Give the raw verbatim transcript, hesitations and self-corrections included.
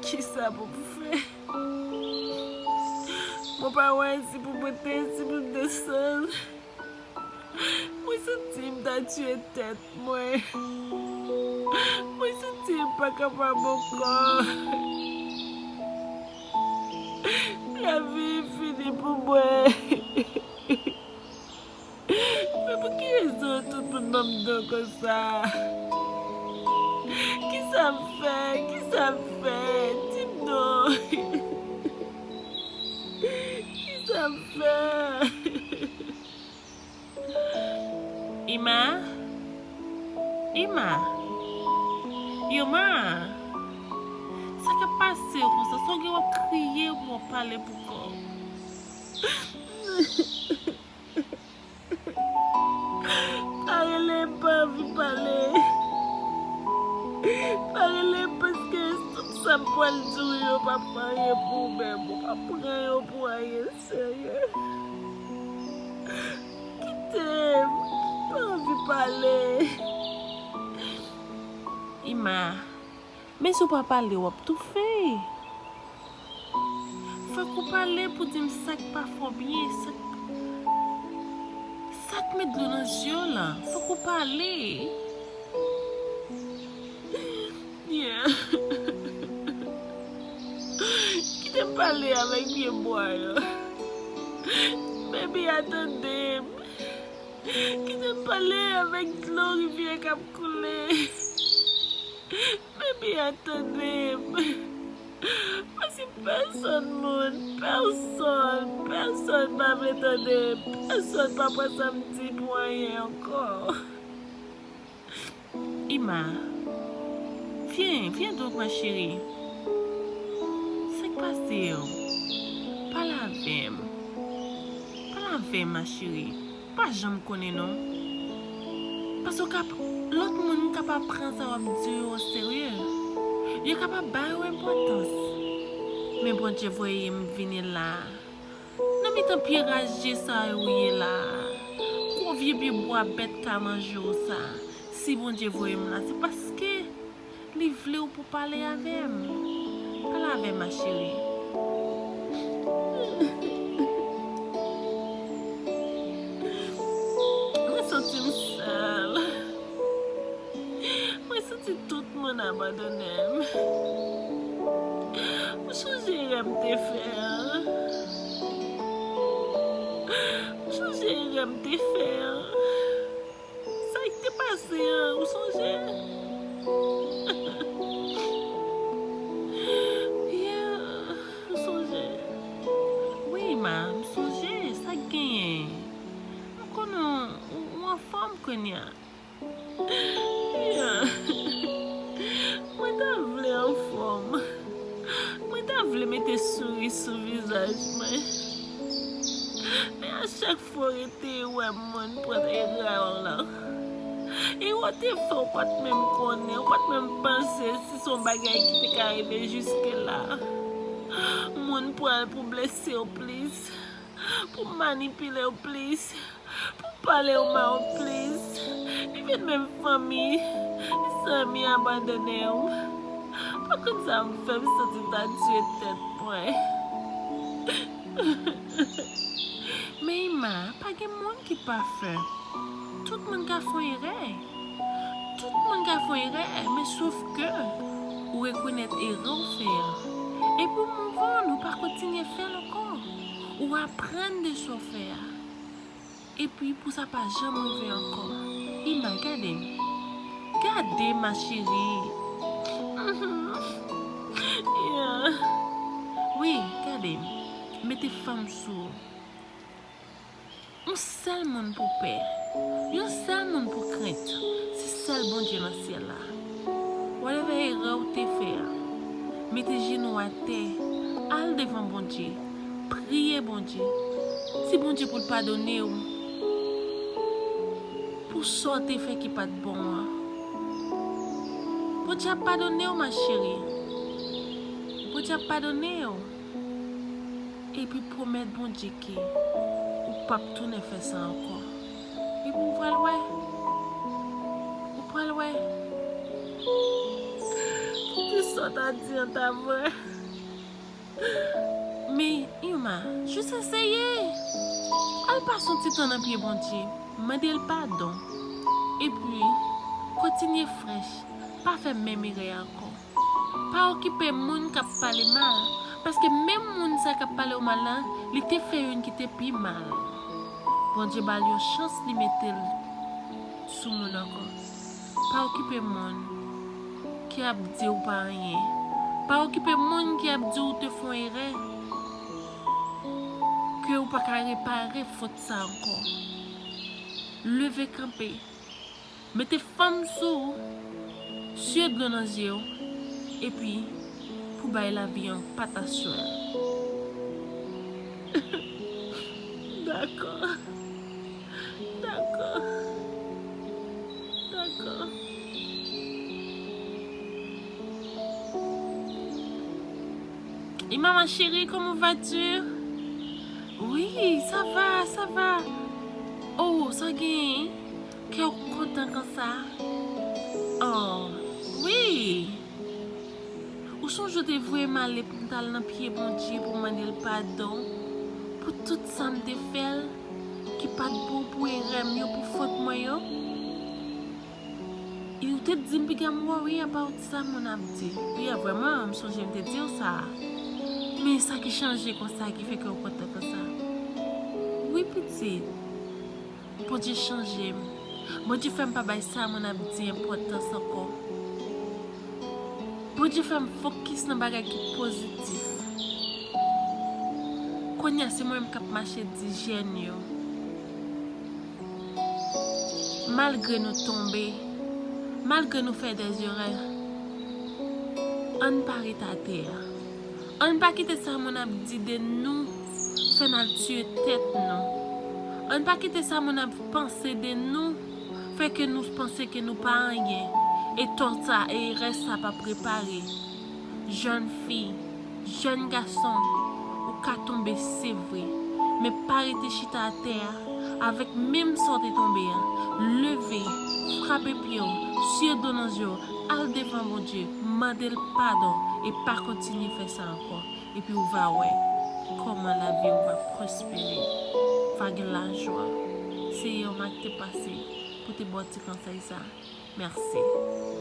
Kisa pou m fè? Mwen pa wè si pou m monte, si pou m desann. Mwen santi m ta tiye tèt mwen. Mwen santi m pa kapab ankò. Lavi fini pou mwen. Men pou ki rezon tout moun ban m do konsa? Kisa m fè? Kisa m fè? Di m non. Kisa m fè? Ima? Ima? Yoma? Sa k ap pase w konsa? Sa w gen w ap kriye ou w ap pale pou kò w? Pa rele m, pa anvi pale. Pa rele m paske tout sa m pral di w yo p ap anyen pou ou menm. Ou p ap pran yo pou anyen serye. Kite m, pa anvi pale. Ima, men si w pa pale, w ap toufe. Fòk ou pale pou di m sa k pa fè w byen, sa k, sa k met dlo nan zye w la. Fòk ou pale. Yeah. Kite m pale avèk pye bwa yo. Baby, a tande m. Kite m pale avèk dlo rivyè k ap koule. Baby, a tande m. Paske pèsonn moun, pèsonn, pèsonn pa vle tande m. Pèsonn pa pran sa m di pou anyen ankò. Ima, vyen, vyen donk, ma chérie. Sa k pase w? Pale avè m. Pale avè m, ma chérie. Pa janm konnen non. Paske w kap-, lòt moun kapab pran sa w ap di yo o serye. Yo kapab ba yo enpòtans. Men Bondye voye m vini la a. Nan mitan pye raje sa yo ou ye la a. Gwo vye pye bwa bèt ka manje w sa. Si Bondye voye m la, se paske li vle w pou pale avè m. Pale avè m, ma chérie. Mwen santi m sèl. Mwen santi tout moun abandone m. Ou sonje erè m te fè an? Ou sonje erè m te fè an? Sa k te pase an, ou sonje? Yeah, ou sonje? Wi, ma, m sonje. Sa k genyen? M konnen w, w anfòm kounye a. Yeah. Mwen ta vle anfòm. Mwen ta vle mete souri sou vizaj mwen. Men a chak fwa w rete wè moun pran erè w lan. E w te fè, w pa t menm konnen, w pa t menm panse si se yon bagay ki te ka rive jiske la. Moun pran l pou blese w plis, pou manipile w plis, pou pale w mal plis. Li vin menm fanmi, zanmi abandone w. Pa konn sa m fè, m santi m ta tiye tèt mwen. Men Ima, pa gen moun ki pafè. Tout moun ka fè yon erè. Tout moun ka fè yon erè, men sof ke ou rekonèt erè w fè a. Epi w move on, ou pa kontinye fè l ankò. Ou aprann de sa w fè a. Epi pou sa pa janm rive ankò. Ima, gade m. Gade m, ma chérie. Yeah. Wi, gade m. Mete fanm sou ou. Yon sèl moun pou pè. Yon sèl moun pou krent. Se sèl Bondye nan syèl la. Whatever erè w te fè a, mete jenou w atè, al devan Bondye, priye Bondye, di Bondye pou l padone w pou sa w te fè ki pa t bon an. Bondye ap padone w, ma chérie. Bondye ap padone w. Epi pwomèt Bondye ke ou p ap tounen fè sa ankò. Epi w pral wè. Ou pral wè. Kite Sa w ta di an ta vrè. Men, Irma, jis eseye. Al pase yon ti tan nan pye Bondye. Mande l padon. Epi, kontinye frèch. Pa fè menm erè a ankò. Pa okipe moun k ap pale mal. Paske menm moun sa k ap pale w mal lan, li te fè youn ki te pi mal. Bondye ba l yon chans, li mete l sou moun ankò. Pa okipe moun ki ap di w pa anyen. Pa okipe moun ki ap di w te fè yon erè. Ke w pa ka repare fòt sa ankò. Leve kanpe. Mete fanm sou ou. Siye dlo nan zye w. Epi, pou bay lavi an pataswèl. Dakò. Dakò. Dakò. Et maman chérie, comment vas-tu? Oui, ça va, ça va. Oh, sa gen. Kè w kontan konsa? Oh, wi. Ou sonje w te voye m ale pou m t al nan pye Bondye pou m mande l padon pou tout sa m te fè l ki pa t bon, pou erè m yo, pou fòt mwen yo? E ou te di m piga m worry about sa moun ap di. Wi, vrèman, m sonje m te di w sa. Men sa ki chanje konsa ki fè kè w kontan konsa? Wi, pitit. Bondye chanje m. Bondye fè m pa bay sa moun ap di enpòtans ankò. Bondye fè m fokis nan bagay ki pozitif. Kounye a, se mwen menm k ap mache di jèn yo. Malgre nou tonbe, malgre nou fè dèzerè, ann pa ret atè a. Ann pa kite sa moun ap di de nou fè n al tiye tèt nou. Ann pa kite sa moun ap panse de nou fè ke nou panse ke nou pa anyen. E tò sa, e erè sa p ap repare. Jèn fi, jèn gason, ou ka tonbe, se vre, men pa rete chita atè a avèk menm sa w te tonbe a. Leve, frape pye w, siye dlo nan zye w, al devan Bondye, mande l padon e pa kontinye fè sa ankò. Epi ou va wè kòman lavi w va pwospere, va gen lajwa. Seyè, w mèt te pase pou te ba w ti konsèy sa. Mèsi.